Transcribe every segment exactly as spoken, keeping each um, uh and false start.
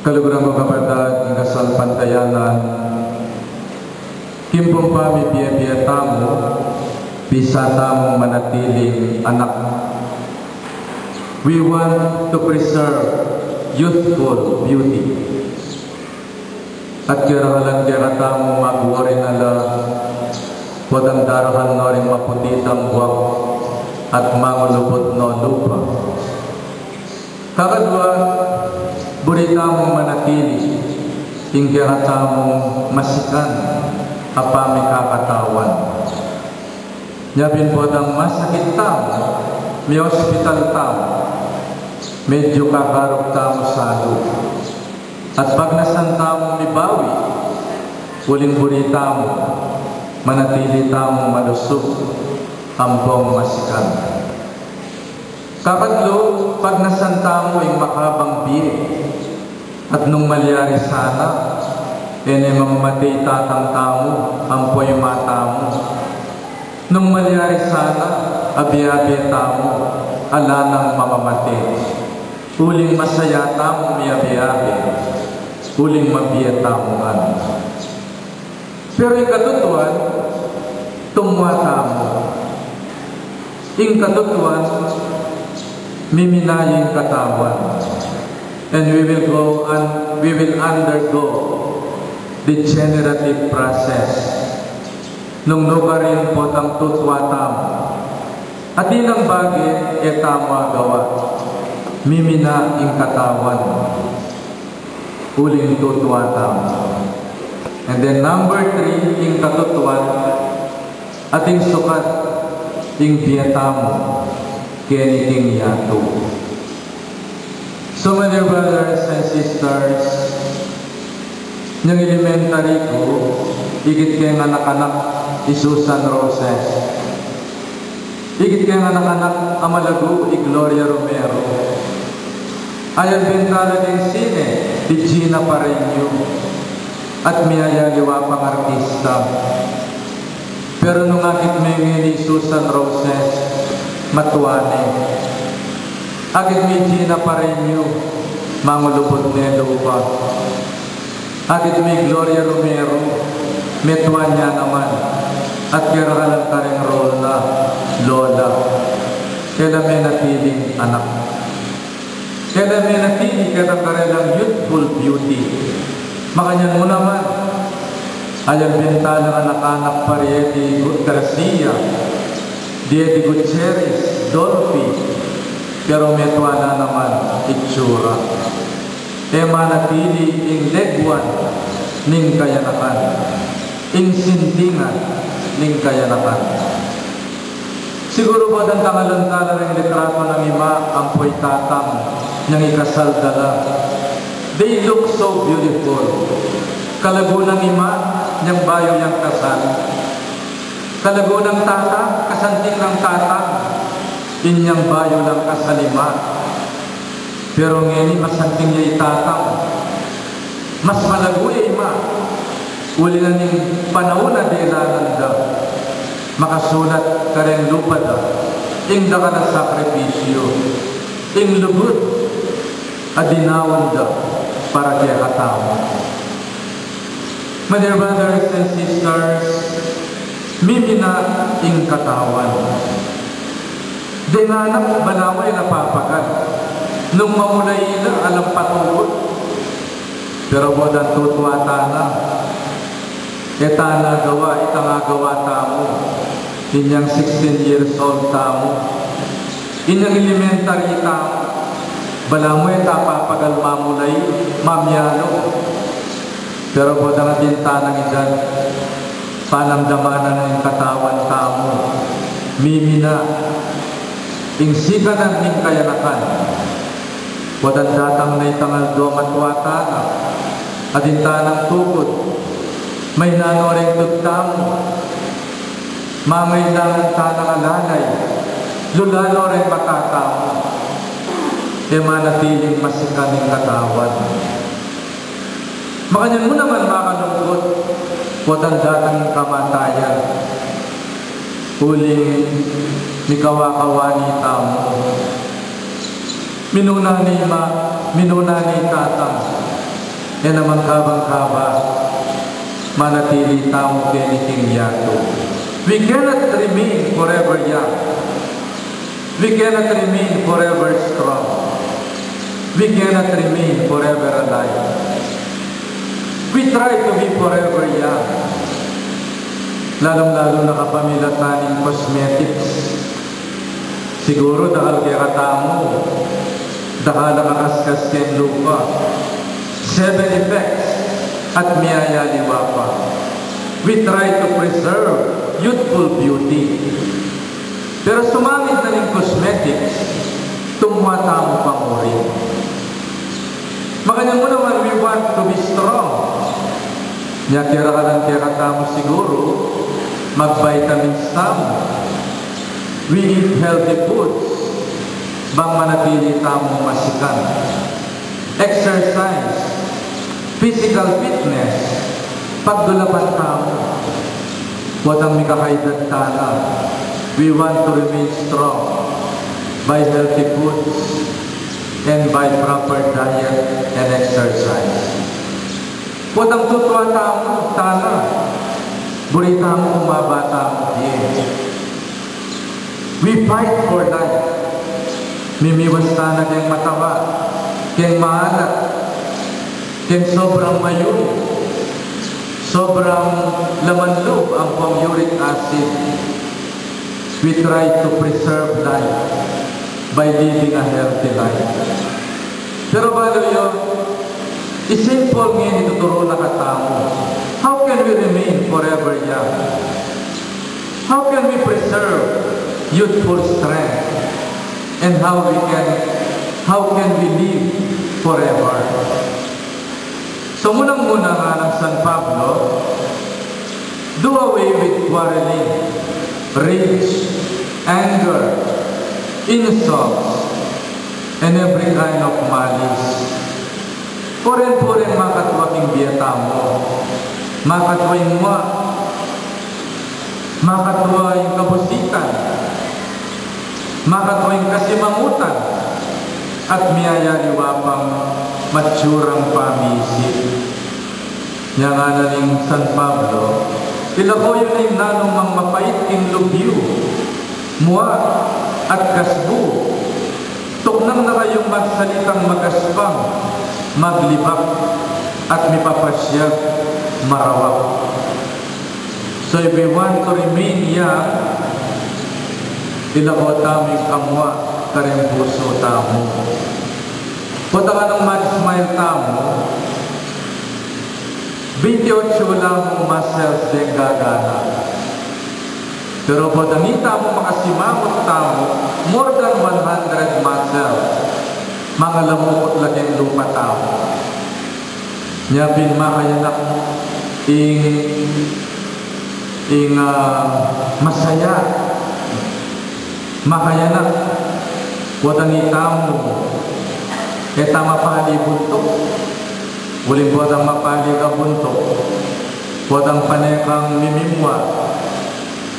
Kaluguran ku kapatad, king kasalpantayanan, king pamibie-bie tamu, bisa tamung manatiling anak. We want to preserve youthful beauty. At kerahalan kekatamu magwari na la, potang darahan no ring maputi tang buak at mangulubud no lupa. Kakadwa, buri tamung manatili ing kekatamung masikan a pamikakatawan. Nya pin potang masakit tamu, mi-ospital tamu, medyu kakarug tamu salu, at pagnasan tamung mibawi, uling buri tamu manatili tamung malusug ampong masikan. Kakatlu, pagnasan tamu ing makabang bie, at nung malyari sana, e ne mamamate i tatang tamu ampo i ima tamu. Nung malyari sana, abe-abe tamu, ala nang mamamate. Uling masaya tamung miabe-abe, uling mabie tamu ngan. Pero ing katutuan, tumwa tamu. Ing katutuan, mimina ya ing katawan. And we will go and we will undergo degenerative process. Nung nukarin potang tutwa tamu, atin nang bage e tamu agawa, mimina ing katawan. Uling tutwa tamu. And then number three, ing katutuan, ating sukat ing bie tamu keni king yatu. So, my dear brothers and sisters, inyang elementary ku, ikit keng anak-anak i Susan Roses. Ikit keng anak-anak a malagu i Gloria Romero. Ayalbenta la deng sine i Gina Pareño at miyayaliwa pang artista. Pero nung akit me ngeni i Susan Roses, matua ne. Akit me i Gina Pareño, mangulubud ne lupa. Akit me i Gloria Romero, metua ne naman, at kerakalan kareng role na lola. E la me natiling anak. E la me natili ketang karelang youthful beauty. Makanyan mu naman, ayalbenta lang anak-anak pari Eddie Gu-, Garcia, di Eddie Gutierrez, Dolphy, pero metua na naman itsura. E manatili ing leguan ning kayanakan, ing sintingan ning kayanakan. Siguru potang tangalan tala ring litrato nang ima ampo i tatang inyang ikasal da la. They look so beautiful. Kalagu nang ima inyang bayu yang kasal. Kalagu nang tata, kasanting nang tata, inyang bayu lang kasal ima. Pero ngeni masanting ya i tatang. Mas malagu ya i ima. Uli na ning panaun a delanan da, makasulat kareng lupa da ing dakal a sakripisyu, ing lugud a dinaun da para kekatamu. My dear brothers and sisters, mimina ing katawan. Deng anak, balamu e napapagal. Nung mamulai la, alang patukut. Pero potang tutwa tana, e tana gawa itang agawa tamu inyang sixteen years old tamu, inyang elementary tamu. Balamu e ta papagal mamulai, mamialo. Pero potang atin tanang idad, panamdaman na ning katawan tamu, mimina ing sikanan ning kayanakan. Potang datang na itang aldo a matua tana, atin tanang tukud, maynanu reng tud tamu, mangailangan tanang alalay, lulalu reng mata tamu, e manatiling masikan ing katawan. Makanyan mu naman makalungkut, potang datang ing kamatayan. Uling mikawa-kawani tamu. Minuna ne i ima, minuna ne i tatang. E naman kabang-kaba, manatili tamu keni king yatu. We cannot remain forever young. We cannot remain forever strong. We cannot remain forever alive. We try to be forever young. Lalung-lalu na kapamilatan ning cosmetics. Siguru dakal kekatamu, dakal a kakaskas king lupa. Seven effects at miyayaliwa pa. We try to preserve youthful beauty. Pero sumangid na ning cosmetics, tumwa tamu pa muri. Makanyan mu naman, we want to be strong. Nya, kekarakal kekatamu siguru, mag-vitamins tamu. We eat healthy foods, bang manatili tamung masikan. Exercise, physical fitness, pagdulapan tamu. Potang mikakaedad tana, we want to remain strong by healthy foods and by proper diet and exercise. Potang tutua tamu, tana, buri tamu, kumaba tamu, ye. We fight for life. Mimiwas tana keng mataba, keng maalat, keng sobrang mayung, sobrang laman lub ampong uric acid. We try to preserve life by living a healthy life. Pero balu yu, i Saint Paul ngeni ituturu na katamu, how can we remain forever young? How can we preserve youthful strength? And how we can, how can we live forever? So, munang-muna, ngana nang San Pablo, do away with quarreling, rage, anger, insults, and every kind of malice. Puring-puring makatua king bie tamu, makatua ing mua, makatua ing kabusitan, makatua ing kasimangutan, at miyayaliwa pang matsurang pamisit. Nya ngana ning San Pablo, ilako yu ing nanumang mapait king lub yu, mua, at kasbu, tuknang na kayung magsalitang magaspang, maglibak, at mipapasyag, marawak. So if we want to remain young, ilako tamu ing kamua karing pusu tamu. Potang nung mag-smile tamu, binte otsu lamung muscles deng gagana. Pero potang itamu makasimangut tamu, more than one hundred muscles, mangalamukut la keng lupa tamu. Nya pin makayanak ing, ing, ah, masaya. Makayanak, potang itamu, e ta mapali buntuk. Uling potang mapali ka buntuk, potang pane kang mimimua,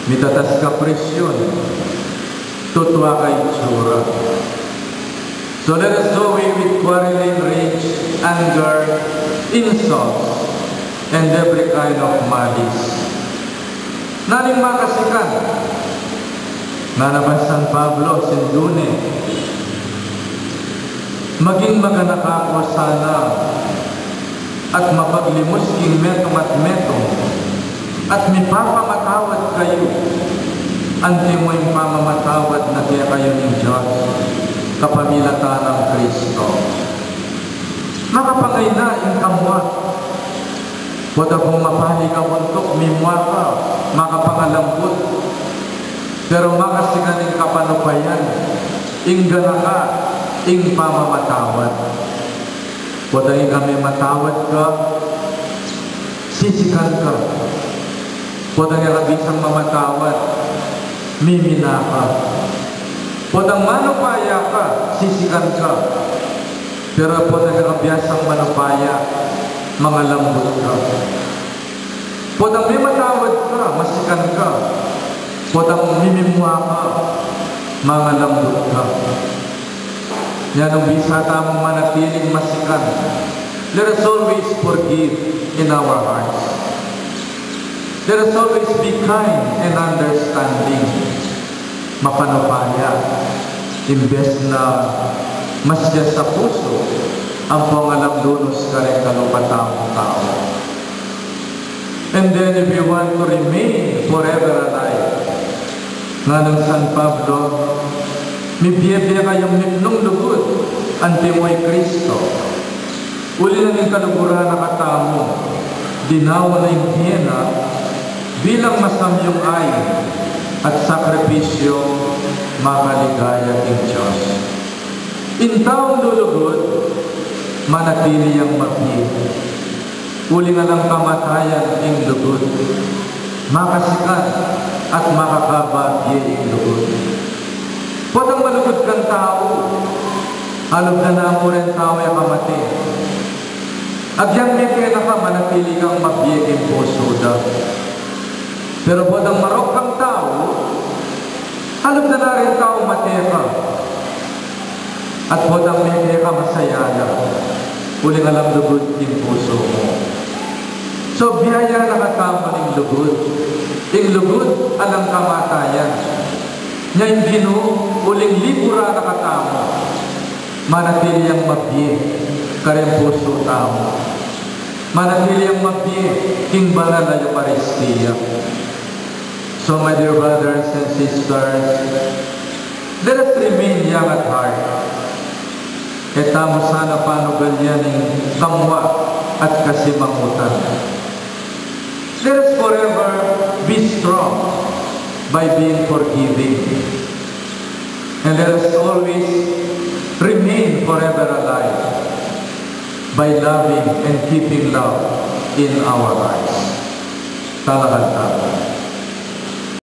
mitatas ka presyun, tutua ka itsura. So let us do away with quarreling, rage, anger, insults, and every kind of malice. Nanu ing makasikan? Ngana nang San Pablo, sindu ne, maging maganaka kayu sana at mapaglimus king metung at metung, at mipapamatawad kayu, anti mo ing pamamatawad na kekayu ning Dios kapamilatan nang Kristo. Makapangayna ing kamua. Potang mapali ka buntuk, mimua ka, makapangalambut. Pero makasikan ing kapanupayan, ing ganaka, ing pamamatawad. Potang ika mematawad ka, sisikan ka. Potang ika bisang mamatawad, mimina ka. Potang manupaya ka, sisikan ka. Pero potang ika biasang manupaya, mangalambut ka. Potang mematawad ka, masikan ka. Potang mimimua ka, mangalambut ka. Nya nung bisa tamung manatiling masikan, Let us always forgive in our hearts. Let us always be kind and understanding. Mapanupaya, imbes na masya sa pusu, ampong alang lunus kareng kalupa tamung tau. And then if we want to remain forever alive, nganang San Pablo, mibie-bie kayung mitmung lugud anti mu i Kristo. Uli na ning kaluguran na katamu, dinawa na ing bie na bilang masamyung ain at sakripisyung makaligaya king Dios. Ing taung lulugud, manatili yang mabie. Uling alang kamatayan ing lugud, makasikan at makakababie ing lugud. Potang malugud kang tau, alubdan na mu ring tau ya kamate. Agyang mete na ka, manatili kang mabie king pusu da. Pero potang marok kang tau, alubdan na ring tau mate ka. At potang mete ka, masaya na, uling alang lugud king pusu mu. So, bie ya na katamu ning lugud. Ing lugud alang kamatayan. Nya ing Ginu, uling libura na katamu, manatili yang mabie kareng pusu tamu. Manatili yang mabie king banal a Eukaristia. So, my dear brothers and sisters, let us remain young at heart. E tamu sana panugalian ing kamua at kasimangutan. Let us forever be strong by being forgiving. And let us always remain forever alive by loving and keeping love in our hearts. Talakad tamu.